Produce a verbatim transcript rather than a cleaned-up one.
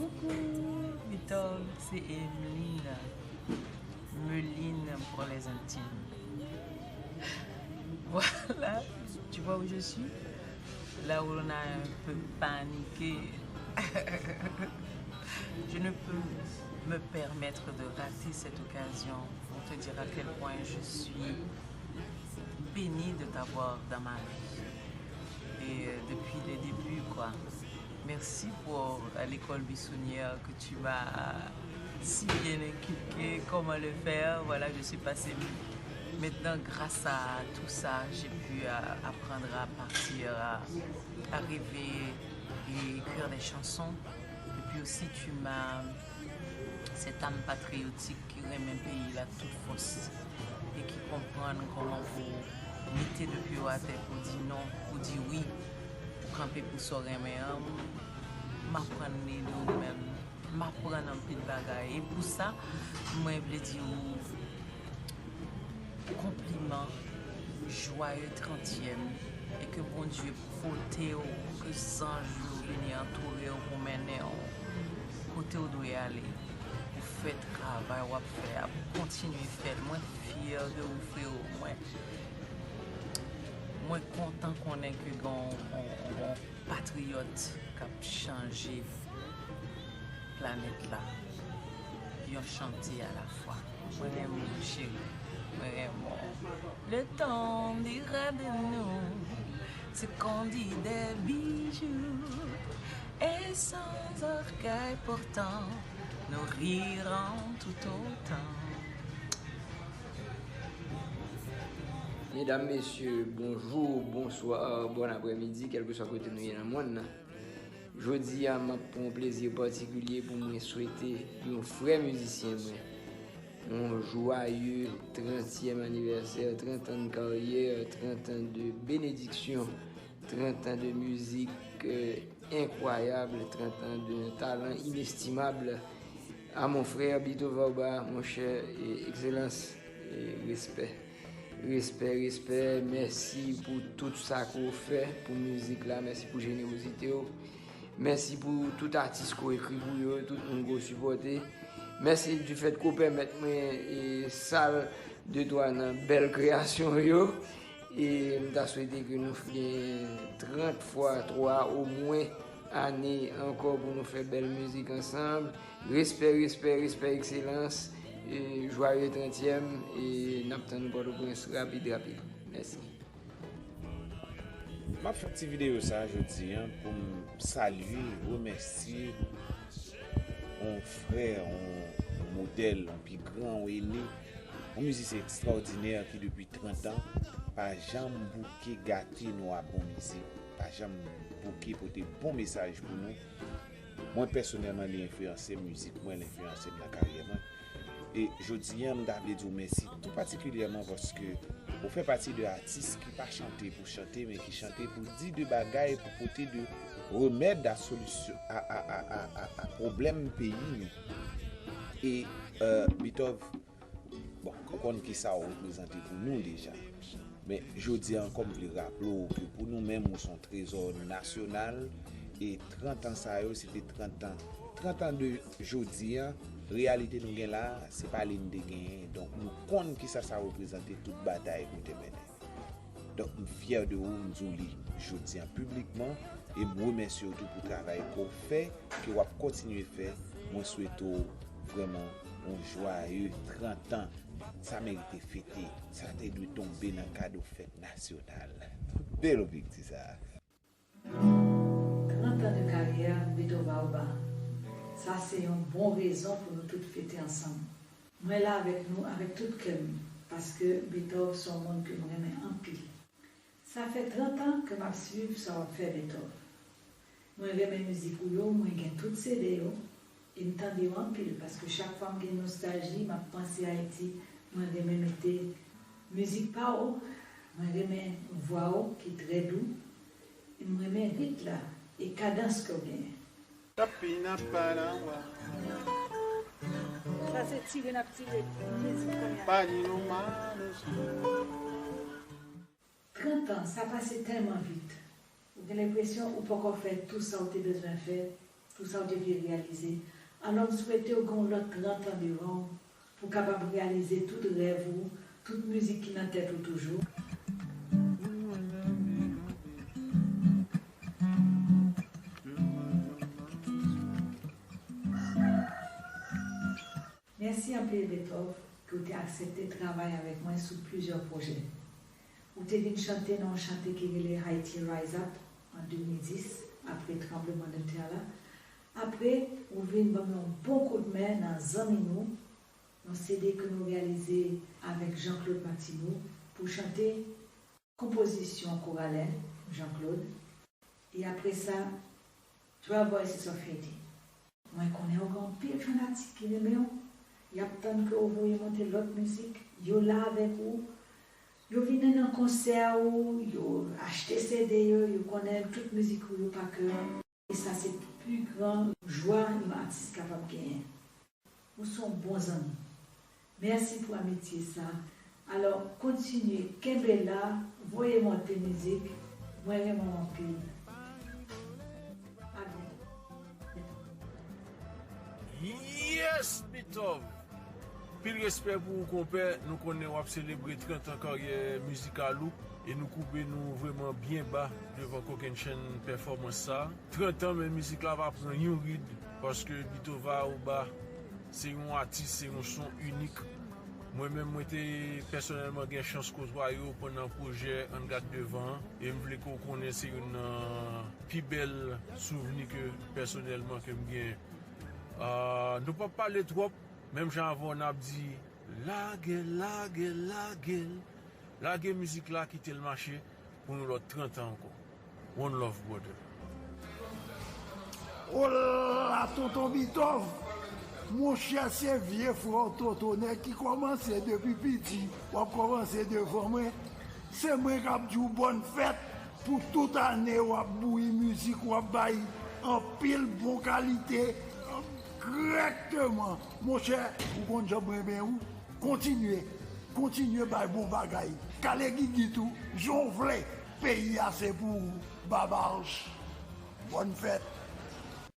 Coucou, Victor, c'est Emeline. Meline pour les intimes. Voilà, tu vois où je suis? Là où on a un peu paniqué. Je ne peux me permettre de rater cette occasion pour te dire à quel point je suis bénie de t'avoir dans ma vie. Et euh, depuis le début, quoi. Merci pour euh, l'école buissonnière que tu m'as si bien inculqué, comment le faire. Voilà, je suis passée. Maintenant, grâce à tout ça, j'ai pu euh, apprendre à partir, à, à rêver et écrire des chansons. Et puis aussi, tu m'as cette âme patriotique ki renmen peyi l ak tout fòs e ki konprann kòman pou mete de pye w atè, pou di non, pou di wi, pou kanpe pou sa w renmen an. M aprann li de ou menm. M aprann anpil bagay. E pou sa, mwen vle di w konpliman, jwaye trantyèm, e ke Bondye pwote w, ke zanj yo vini antoure w pou mennen w kote w dwe ale, pou fè travay w ap fè a, pou kontinye fè l. Mwen fyè de ou, freo. Mwen, mwen kontan konnen ke gen yon, yon, yon patriyòt k ap chanje planèt la, yon chante alafwa. Mwen renmen w, cheri. Mwen renmen w. Le temps dira de nous ce qu'on dit des bijoux, et sans orgueil portant, nous rirons tout autant. Medam, mesye, bonjou, bonswa, bòn aprèmidi, kèlkeswa kote nou ye nan monn nan. Jodi a, m ap pran yon plezi patikilye pou mwen swete yon frè mizisyen mwen yon jwaye trantyèm anivèsè, trant an de karyè, trant an de benediksyon, trant an de mizik, euh, enkwayab, trant an de talan inestimab. A mon frè Bito Vauba, monchè, e, ekselans, e, respè. Respè, respè, mèsi pou tout sa ke w fè pou mizik la, mèsi pou jenerozite w. Mèsi pou tout atis ke w ekri pou yo, tout moun ke w sipòte. Mèsi du fait ke w pèmèt mwen, e, sal de twa nan bèl kreyasyon w yo. E m ta swete ke nou gen trant fwa twa omwen ane ankò pou nou fè bèl mizik ansanm. Respè, respè, respè, ekselans. E, jwaye trantyèm, e n ap tann nou Pòtoprens rapid, rapid. Mèsi. M ap fè ti videyo sa a jodi a pou m salye, remèsye yon frè, yon modèl, yon pi gran, yon ene, yon mizisyen ekstraòdinè ki depi trant an pa janm bouke gate nou a bon mizik, pa janm bouke pote bon mesaj pou nou. Mwen pèsonèlman, li enfliyanse m, mizik mwen, l enfliyanse m nan karyè mwen. E jodi a, m ta vle di w mèsi tou patikilyèman paske ou fè pati de atis ki pa chante pou chante, men ki chante pou di de bagay, pou pote de remèd a solisyon, a, a, a, a, a, a pwoblèm peyi nou. E, euh, Beethoven, bon, ou konn ki sa w reprezante pou nou deja. Men, jodi a ankò, m vle raple w ke pou nou menm, ou se yon trezò nasyonal, e trant an sa yo, se te trant an. Trant an de jodi a, reyalite nou gen la a, se pa li n te genyen. Donk, nou konn kisa sa reprezante tout batay ke w te mennen. Donk, m fyè de ou, m di w li jodi a piblikman, e m remèsye w tou pou travay ke w fè, ke w ap kontinye fè. Mwen swete w vrèman yon jwaye trant an. Sa merite fete. Sa te dwe tonbe nan kado fèt nasyonal. Bèl objektif sa a. Trant an de karyè Beto Baobab. Sa se yon bon rezon pou nou tout fete ansanm. Mwen la avèk nou, avèk tout kè m, paske Beethoven se yon moun ke m renmen anpil. Sa fè trant an ke m ap swiv sa w ap fè, Beethoven. Mwen renmen mizik ou yo, mwen gen tout C D yo, e m tande yo anpil, paske chak fwa m gen nostalji, m ap panse Ayiti, mwen renmen mete mizik pa w, mwen renmen vwa w ki trè dou, e m renmen rit la, e kadans ke w genyen. Sa se tire n ap tire mizik kounye a. Trant an, sa pase tèlman vit. Ou gen lenpresyon ou poko fè tou sa w te bezwen fè Pou sa w te vle reyalize. Alò, m swete w gen yon lòt trant an devan w pou w kapab reyalize tout rèv ou, tout mizik ki nan tèt ou toujou. Mèsi anpil, Beethoven, ke w te aksepte travay avèk mwen sou plizyè pwojè. Ou te vin chante nan yon chante ki rele Haiti Rise Up an de mil dis, apre tranblemanntè la. Apre, ou vin ban m yon bon kout men nan Zanmi Nou, yon C D ke nou reyalize avèk Jean-Claude Martineau pou chante konpozisyon Koralen Jean-Claude. E apre sa, Twelve Voices of Haiti. Mwen konnen w gen anpil fanatik ki renmen w. Y ap tann ke w voye monte lòt mizik. Yo la avèk ou. Yo vini nan konsè ou, yo achte C D yo, yo konnen tout mizik ou yo pa kè. E sa se pi gran jwa yon atis kapab genyen. Ou se yon bon zanmi. Mèsi pou amitye sa. Alò, kontinye, kenbe la, voye monte mizik. Mwen renmen w anpil. A byento. Yes, Beethoven! Pil respè pou ou, konpè. Nou konnen w ap selebre trant an karyè mizikal ou, e nou koube nou vrèman byen ba devan kokennchenn pèfòmans sa a. Trant an, men mizik la pa pran yon rid, paske Beethoven Aruba se yon atis, se yon son inik. Mwen menm, mwen te pèsonèlman gen chans kotwaye w pandan pwojè Ann Gad Devan an, e m vle ke w konnen se youn nan pi bèl souvni ke pèsonèlman ke m genyen. Ah, nou p ap pale twòp, menm jan avè w n ap di, lage l, lage l, lage l. Lage mizik la, kite l mache pou yon lòt trant an ankò. One love, brother. Ola, tonton Beethoven! Monchè, se vye frè w Toto nèg ki kòmanse depi piti. W ap kòmanse devan mwen. Se mwen k ap di w bòn fèt pou tout ane w ap bouyi mizik, w ap bay anpil bon kalite. Grèkteman, monchè, ou konn jan m renmen ou. Kontinye, kontinye bay bon bagay. Kale gigit ou, jan w vle. Peyi a se pou ou. Babach. Bòn fèt.